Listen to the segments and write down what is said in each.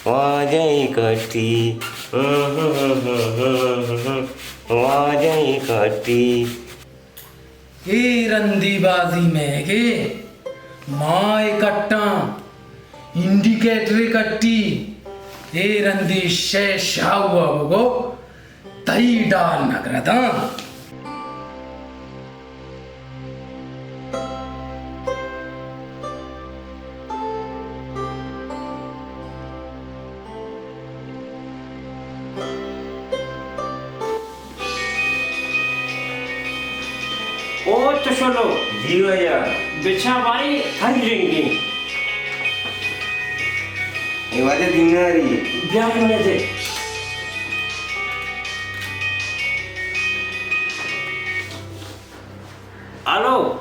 واجہ کٹی، واجہ کٹی۔ اے رندی بازی مئیگے، ما اے کٹاں، انڈیکیٹر کٹی، اے رندی شے شاہوا بگو، تئی ڈال نگرداں۔ او تشلو۔ جی واجہ۔ بچا بھائی، ہر رنگی۔ اے واجہ دیناری۔ بیا من دے۔ الو،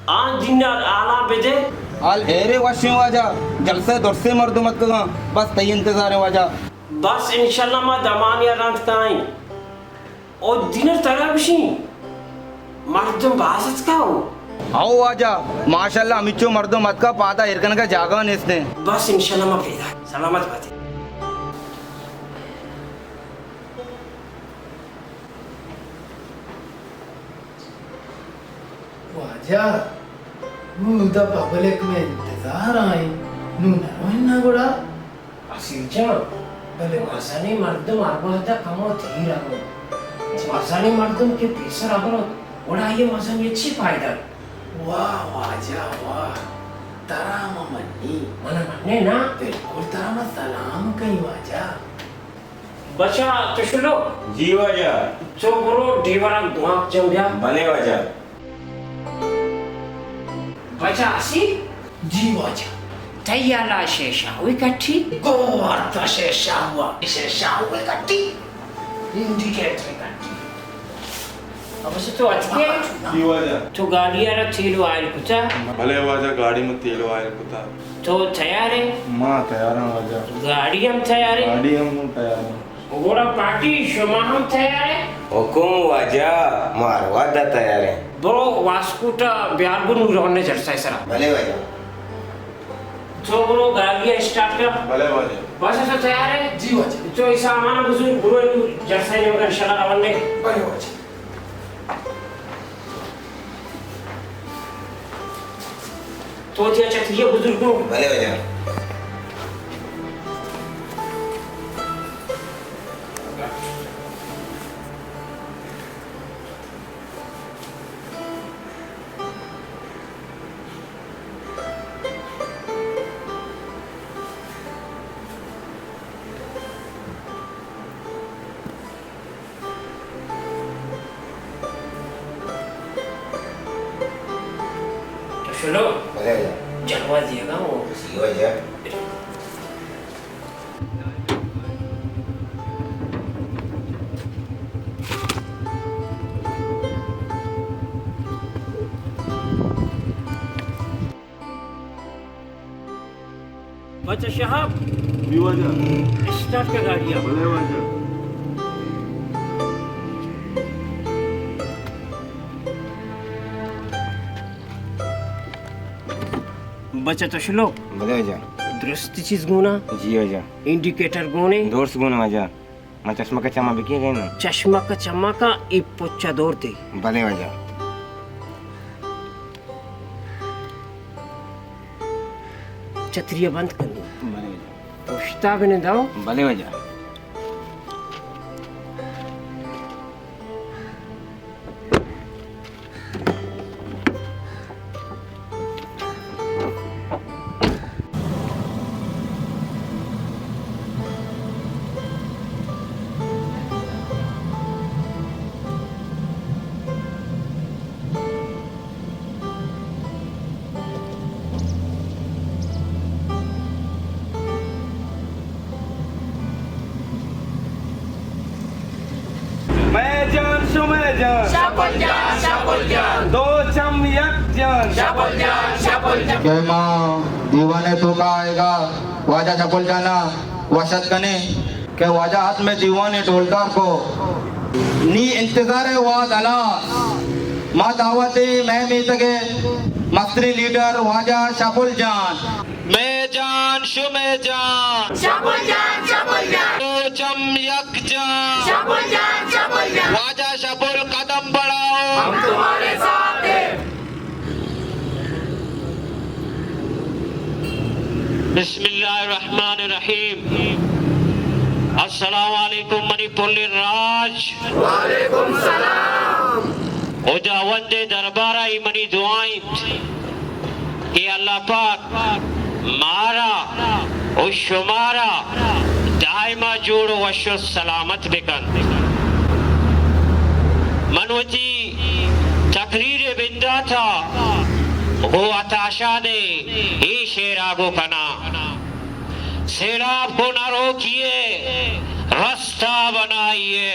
آ دینار آلا بدے۔ حال ہیرے وشیں واجہ، جلسہ درسیں مردم اتکگاں، بس تئی انتظار ایں واجہ۔ بس انشاءاللہ ما دمانیا رند کائیں۔ او دینار ترا گوشیں، مردم باز اتکا او۔ او واجہ، ماشاءاللہ ہمینچو مردم اتکا، پادا ایر کنگا جاگہ نیستیں۔ بس انشاءاللہ ما پیدا۔ سلامت باتے۔ واجہ، اودا پبلک مئے انتظار آئیں، نوں نہ روئیں نا گڑا؟ اسیر جان، بلے۔ مزنیں مردم ہر وہدا کمو تیر انت۔ مزنیں مردم کہ پیسر ہبر انت، گڑا آئی مزنی چی فائدہ؟ واہ واجہ واہ، ترا ما منی۔ من منی نا؟ بالکل ترا ما سلام کئی واجہ۔ بچا تشلو۔ جی واجہ۔ تو برو ڈیورا گوانک جم بیا۔ بلے واجہ۔ بچا آسی؟ جی واجہ۔ تئی حالا شے شاہوی کٹی؟ گو وارتا شے شاہوا، شے شاہوی کٹی۔ انڈیکیٹر کٹی۔ اب اسے تو اتکے؟ جی واجہ۔ تو گاڑی آرا تیل و آئل کتا؟ بلے واجہ، گاڑی میں تیل و آئل کتا۔ تو تیار ئے؟ ما تیار آں واجہ۔ گاڑی ہم تیار ئے؟ گاڑی ہم تیار آں۔ گڑا پارٹی شما ہم تیار ئے؟ حکم واجہ، ما ہر وہدا تیار ایں۔ برو واسکوٹا بیار گو نوران نے جلسہ سرا۔ بلے واجہ۔ تو برو گاڑی اسٹارٹ کر۔ بلے واجہ۔ بس تو تیار ئے؟ جی واجہ۔ تو ایسا امان بزرگ برو انو جلسہ نے مگر انشاءاللہ روان نے۔ بلے واجہ۔ تو تیا چتری بزرگوں۔ بلے واجہ۔ تو شلو؟ بلے واجہ۔ جلوہ دیگا ہو۔ جی واجہ۔ بچہ شہاب۔ جی واجہ۔ اسٹارٹ کر گاڑی ءَ۔ بلے واجہ۔ بچہ تشلو۔ بلے واجہ۔ درست چیز گونا؟ جی واجہ۔ انڈیکیٹر گونے؟ درست گونا واجہ۔ من چشمک ءَ چما بکیں گئے نا؟ چشمک ءَ چما کا، اے پچ ءَ دور دے۔ بلے واجہ۔ چتری ءَ بند کن دو۔ بلے واجہ۔ پشتا بننداؤ۔ بلے واجہ۔ مئے جان شمئے جان۔ شپل جان، شپل جان۔ دو چم یک جان۔ شپل جان، شپل جان۔ کہ ما دیوان ءِ توکا آئیگا واجہ شپل جانا وش اتک کنیں کہ واجہ ات مئے دیوان ءِ ڈولدار کو۔ نی انتظار ءِ وہد ہلاس۔ ما دعوت دیں مئے میتگ ءِ مستریں لیڈر واجہ شپل جان۔ مئے جان شمئے جان۔ شپل جان، شپل جان۔ روچ ہم یک جان۔ شپل جان، شپل جان۔ واجہ شپل قدم بڑھاؤ۔ ہم تمہارے ساتھ ہیں۔ بسم اللہ الرحمن الرحیم۔ السلام علیکم منی پلیں راج۔ وعلیکم السلام۔ ہداوند ءِ دربار ءَ اے منی دعا انت کہ اللہ پاک مارا و شمارا دائما جوڑ و وش و سلامت بکنت۔ من وتی تقریر ءِ بندات ءَ گوں عطا شاد ءِ اے شعر ءَ گوں کناں۔ سیلاب کو نہ روکیے، رستہ بنائیے۔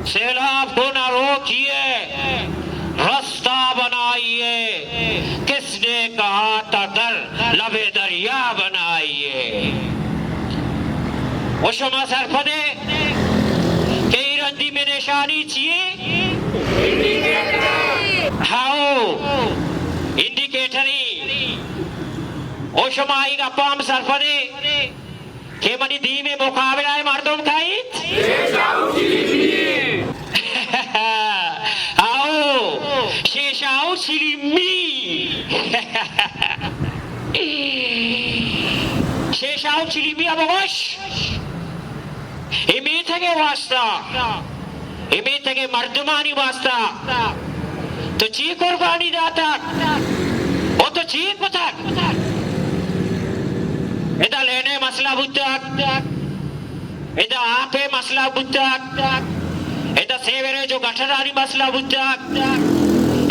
سیلاب کو نہ روکیے، رستہ بنائیے۔ کس نے کہا تھا در لب دریا بنائیے۔ و شما سرپدے کہ اے رندی میں نشانی چیے؟ ہاؤ، انڈیکیٹری۔ او شما اے گپا ہم سرپدے کہ منی دیم ءَ مقابلہ ءَ مردم کئیت؟ آؤ، شیشاؤ چلیمی۔ شیشاؤ چلیمی ءَ بگوش، اے میتگ ءِ واسطہ، اے میتگ ءِ مردمانی واسطہ تو چی قربانی داتگ؟ او تو چی کتگ؟ ادا لین ءِ مسئلہ بوتگ، ادا آپ ءِ مسئلہ بوتگ، ادا سیوریج و گٹرانی مسئلہ بوتگ،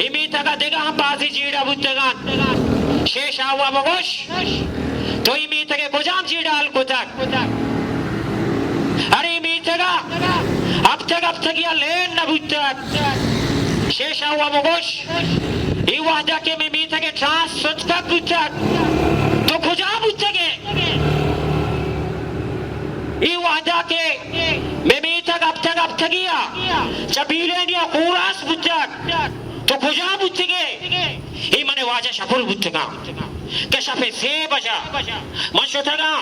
اے میتگ ءَ دگہ ہم بازیں جیڑہ بوتگ انت۔ شیشاؤ ءَ بگوش، تو اے میتگ ءِ کجام جیڑہ حل کتگ؟ ارے میتگ ءَ ہپتگ ہپتگی ءَ لین نہ بوتگ۔ شیشاؤ ءَ بگوش، اے وہدا کہ مئے میتگ ءِ ٹرانس ستکگ بوتگ، تو کجا بوتگ ئے؟ اے وہدا کہ مئے میتگ ہپتگ ہپتگی ءَ چہ بیلینی ءَ کوراس بوتگ، تو کجا بوتگ ئے؟ اے من واجہ شپل بوتگاں کہ شپ ءِ سے بجا من شتگاں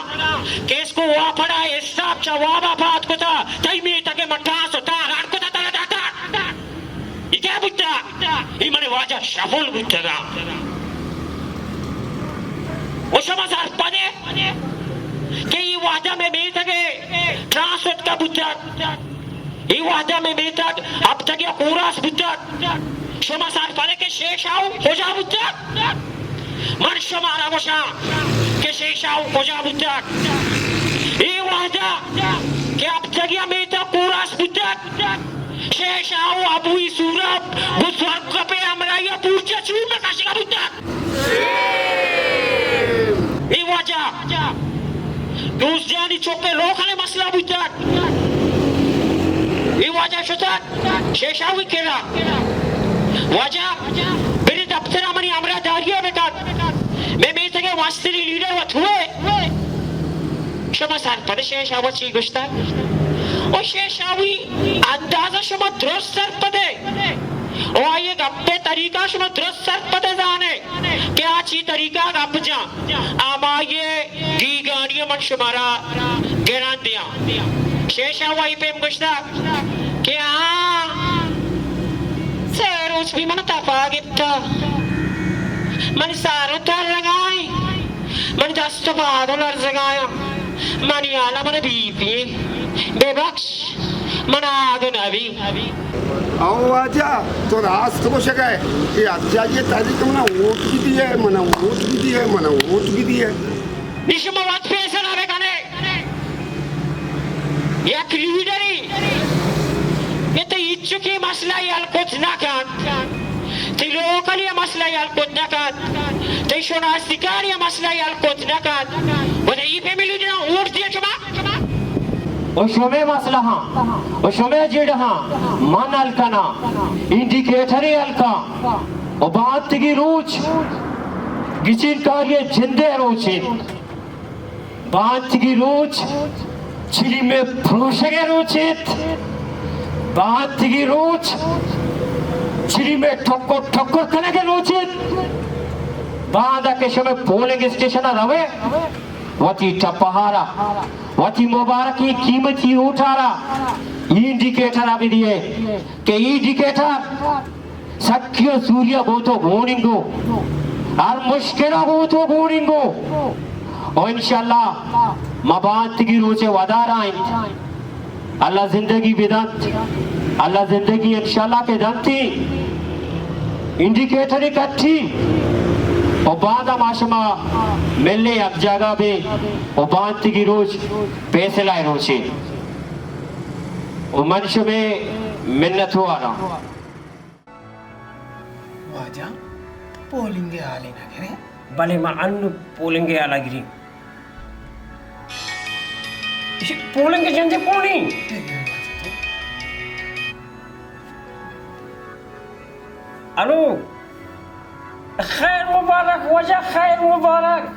کہ اسکو واپڈا اسٹاپ چہ وابا پاد کتا، تئی میتگ ءَ من ٹاس و تار اڈ کتا ترا داتا۔ اے کیا بوتا؟ اے من واجہ شپل بوتگاں۔ و شما سرپدے کہ اے وہدا مئے میتگ ءِ ٹرانس اتکا بوتگ۔ اے وہدا مئے میتگ ہپتگی ءَ کوراس بوتگ۔ شما سرپدے کہ شیشاؤ کجا بوتگ؟ من شمارا گوشاں کہ شیشاؤ کجا بوتگ۔ اے وہدا کہ ہپتگی ءَ میتگ کوراس بوتگ، شیشاؤ ابوئی سورب گوں سورگپ ءِ ہمراہی ءَ پورچہ چون نہ کشگا بوتگ۔ اے واجہ دوزیانی چک ءِ لوکل ءِ مسئلہ بوتگ۔ اے واجہ شتگ شیشاوی کرا، واجہ برے دپتر ءَ منی ہمراہ داری ءَ بکن، مئے میتگ ءِ مستریں لیڈر وت ہوئے۔ شما سرپد شیشاو چی گوشتگ؟ او شیشاوی اندازہ شما درست سرپدے۔ او آئی گپ ءِ طریقہ شما درست سرپدے زانے کہ آ چی طریقہ گپ جاں۔ ہمائی گیگانی من شمارا گران دیاں۔ شیشاو آئی پیم گوشتا کہ آ سے روچ بھی من تپا گپتا، من سارو ترگائیں، من دست و پادو لرزگایاں، منی حالا من بی پی ببخش، من آگو نبی۔ او واجہ، تو راست گوشگ ئے، اے احتجاجی تحریک منا ووٹ بدی ئے، منا ووٹ بدی ئے، منا ووٹ بدی ئے۔ نی شما وت فیصلہ بکنے۔ یک لیڈری کہ تئی ہچکی مسئلہ حل کت نہ کنت، تئی لوکلی مسئلہ حل کت نہ کنت، تئی شناختگانی مسئلہ حل کت نہ کنت، گڑا اے پیمیں لیڈراں ووٹ دیئے شما؟ و شمے مسئلہ ہاں، و شمے جیڑہ ہاں، من حل کناں، انڈیکیٹرے حل کن۔ و بانتگی روچ گچین کاری جندے روچ انت۔ بانتگی روچ چلیمے پروشگے روچ انت۔ بانتگی روچ چلیمے ٹکر ٹکر کنگے روچ انت۔ باندا کہ شمئے پولنگ اسٹیشن ءَ روئے، وتی ٹپہارا، وتی مبارکیں قیمتی ووٹارا اے انڈیکیٹر ءَ بدیئے کہ اے انڈیکیٹر سکی ءُ سوری ءَ گوں تو گوننگو، ہر مشکل ءَ گوں تو گوننگو۔ و انشاءاللہ ما بانتگی روچے ودار ءَ انت۔ اللہ زندگی بدنت، اللہ زندگی انشاءاللہ کہ دنتی۔ انڈیکیٹر کٹی و باندا ما شما ملے یک جاگہ بے و بانتگی روچ فیصلہ روچے و من شمے منت واراں۔ واجہ، پولنگ ءِ ہالے نہ گرے؟ بلے ما انو پولنگ ءِ ہالا گریں۔ ایشی پولنگ ءِ جندے پونی۔ ہلو، خیر مبارک واجہ، خیر مبارک۔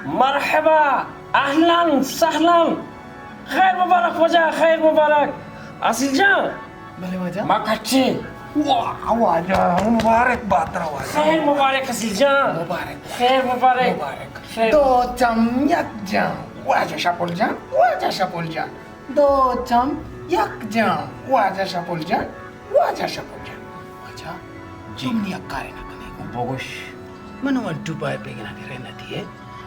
مرحبا، اہلاً سہلاً۔ خیر مبارک واجہ، خیر مبارک۔ اصیل جان، بلے واجہ۔ ما کٹے۔ واہ، واجہ، مبارک بات ترا واجہ۔ خیر مبارک اصیل جان۔ مبارک۔ خیر مبارک۔ مبارک۔ خیر۔ دو چم یک جام۔ واجہ شپل جان، واجہ شپل جان۔ دو چم یک جام۔ واجہ شپل جان، واجہ شپل جان۔ واجہ، جی۔ تو منی یک کارے نہ کنے گو؟ بگوش۔ من ون ٹو فائیو بیگ نہ کرے نہ دیے۔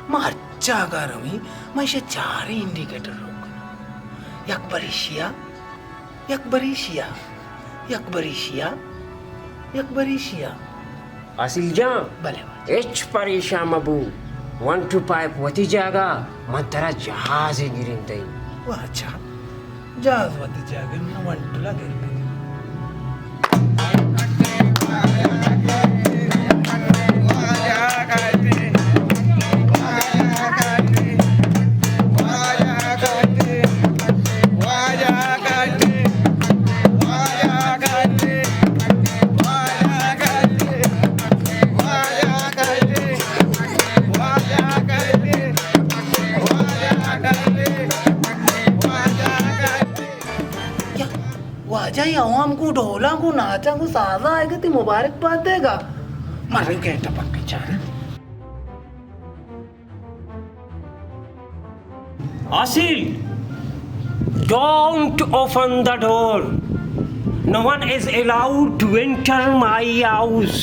ما ہر جاگہ رویں، ما ایشی چاریں انڈیکیٹر روک کنیں۔ یک بریشیا، یک بریشیا، یک بریشیا، یک بریشیا۔ اصیل جان، بلے واجہ۔ ہچ پریشان مبو، ون ٹو فائیو وتی جاگہ، من ترا جہازے گرین دئیں۔ واجہ، جہاز وتی جاگہ، من ون ٹو لگے۔ واجہ، اے عوام گوں ڈولاں، گوں ناچاں، گوں سازاں آئیگا، تئی مبارک بات دیگا۔ مرے گیٹ پکے چارے۔ Asil, don't open the door. No one is allowed to enter my house.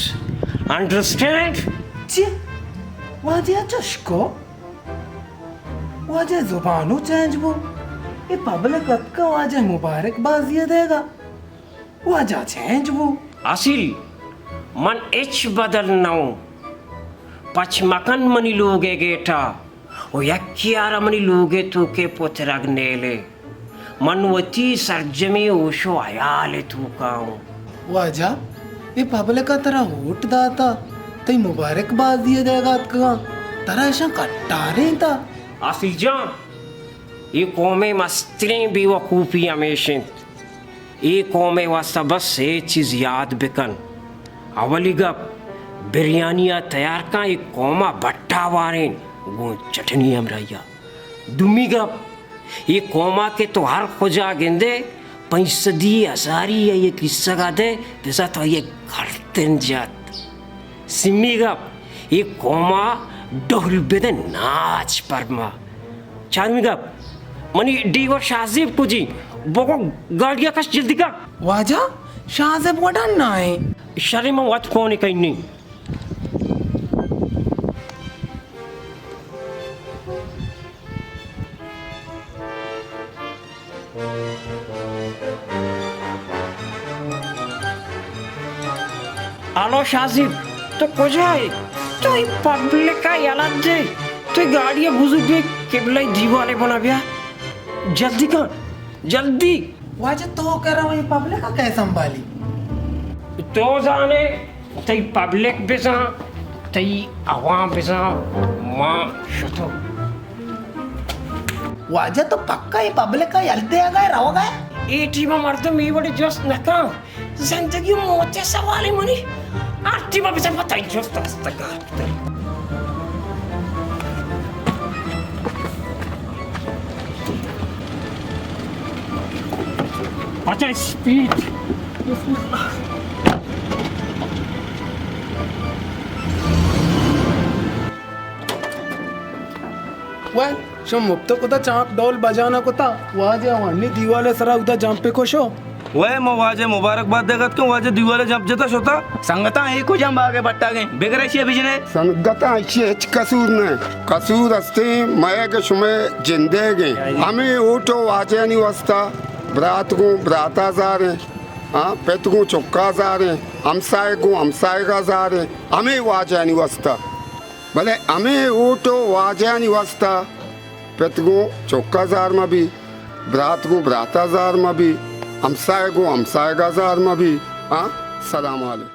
Understand? چی؟ واجہ چشکو؟ واجہ زبانو چینج بو۔ اے پبلک اتکا واجہ مبارک بازی دیگا۔ واجہ چینج بو۔ اصیل، من ہچ بدل نہ اوں۔ پچ مکن منی لوگ ءِ گیٹ ءَ و یکے ءَ را منی لوگ ءِ توک ءَ پترگ نیلے۔ من وتی سرجمیں ہوش و حیال ءِ توک ءَ اوں۔ واجہ، اے پبلک ءَ ترا ووٹ داتا، تئی مبارک بازی ءَ دیگ ءَ اتکگاں، ترا اشاں کٹارینتا۔ اصیل جان، اے قوم ءِ مستریں بے وقوفی ہمیش انت۔ اے قوم ءِ واستہ بس سے چیز یاد بکن۔ اولی گپ، بریانی ءَ تیار کن، اے قوم ءَ بٹا وارین گوں چٹنی ہمراہی ءَ۔ دومی گپ، اے قوم ءَ کہ تو ہر کجا گندے، پنچ صدی ہزاری ءَ اے کسگ ءَ دے، بزاں تو اے گردن جت۔ سیمی گپ، اے قوم ءَ ڈول بدے ناچ پرما۔ چارمی گپ، منی ڈیور شاہ زیب کجی؟ بگو گاڑی ءَ کش جلدی کن۔ واجہ، شاہ زیب وڈا نہ ایں۔ شریں من وت فون ءَ کئیں نی۔ ہلو شازیب، تو کجا ئے؟ تو اے پبلک ءَ یلہ دے، تو اے گاڑی ءَ بزور بے قبلہ ءِ دیوال ءِ بنا بیا۔ جلدی کن، جلدی۔ واجہ تو کرا اے پبلک ءَ کئے سنبھالی؟ تو زانے، تئی پبلک بزاں، تئی عوام بزاں، ما شتو۔ واجہ تو پکا اے پبلک ءَ یل دیگا ئے روگا ئے؟ اے ٹیم ءَ مردم اے وڑے جست نہ کن۔ زندگی و موت ءِ سوالے منی۔ ہر ٹیم ءَ بزاں پہ تئی جست است کار۔ اچھا، اسپیڈ۔ بسم اللہ۔ وے، شما مپت کتا، چانک ڈول بجانا کتا، واجہ وانی دیوال سرا اودا جمپ کشو۔ وے، ما واجہ مبارک باد دے گت کہ واجہ دیوال جمپ جتا شتا۔ سنگتاں، اے کجام باغ ءِ بٹاگیں؟ بگر ایشی ءَ بجنے۔ سنگتاں، ایشی ہچ قصور نہ، قصور ہستیں مئے کہ شمئے جندے گیں۔ ہمے اوٹو واجہانی واسطہ، برات گوں براتا زاریں، ہاں، پت گوں چکا زاریں، ہمسائے گوں ہمسائگا زاریں، ہمے واجہانی واسطہ۔ بلے ہمے اوٹو واجہانی واسطہ پت گوں چکا زار مہ بی، برات گوں براتا زار مہ بی، ہمسائے گوں ہمسائگا زار مہ بی۔ ہاں، سلام علیکم۔